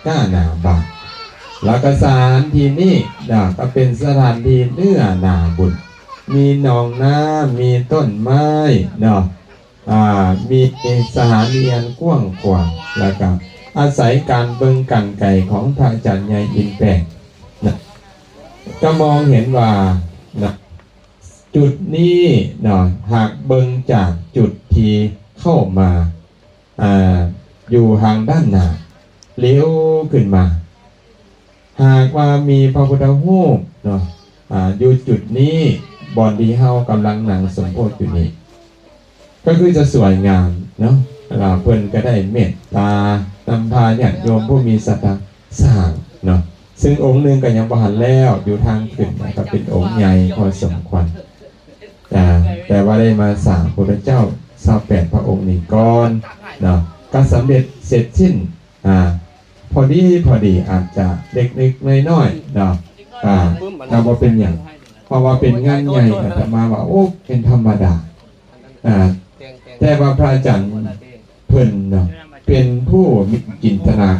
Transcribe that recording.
ກ້າໜາບາດ ແລ້ວກໍສະຖານທີ່ນີ້ເນາະ ກໍເປັນສະຖານທີ່ເນື້ອໜາບຸນ ມີໜອງນ້ຳ ມີຕົ້ນໄມ້ເນາະ ອ່າ ມີສະຖານທີ່ອັນກວ້າງຂວາງ ແລ້ວກໍອາໄສການເບິ່ງການໄກຂອງພະອາຈານໃຫຍ່ອິນແປງນະ ກໍມອງເຫັນວ່ານະ ຈຸດນີ້ເນາະ ຫາກເບິ່ງຈາກຈຸດທີ່ເຂົ້າມາ ອ່າ ຢູ່ທາງດ້ານໜ້າ ຫຼຽວຂຶ້ນມາ ຫາກວ່າມີພະພຸດທະຮູບເນາະ ອ່າ ຢູ່ຈຸດນີ້ ບ່ອນທີ່ເຮົາກຳລັງນັ່ງສົມໂພດຢູ່ນີ້ ກໍຄືຈະສວຍງາມເນາະ ລະເພິ່ນກໍໄດ້ເມດຕານຳພາຍາດໂຍມຜູ້ມີສັດທາສ້າງເນາະ ຊຶ່ງອົງໜຶ່ງກໍຍັງບໍ່ທັນແລ້ວ ຢູ່ທາງຂຶ້ນນະ ກໍເປັນອົງໃຫຍ່ພໍສົມຄວນ ອ່າ ແຕ່ວ່າໄດ້ມາສ້າງພຸດທະເຈົ້າຊາວແປດພະອົງນີ້ກ່ອນເນາະ ກໍສຳເລັດເສັດສິ້ນ ອ່າ ພໍດີ ພໍດີ ອາດຈະເລັກໆນ້ອຍໆເນາະ ອ່າ ກໍບໍ່ເປັນຫຍັງ ເພາະວ່າເປັນງານໃຫຍ່ ອາດຕະມາວ່າ ໂອ້ ເປັນທຳມະດາ ອ່າ ແຕ່ວ່າພະອາຈານເພິ່ນເນາະ ເປັນຜູ້ມີຈິນຕະນາ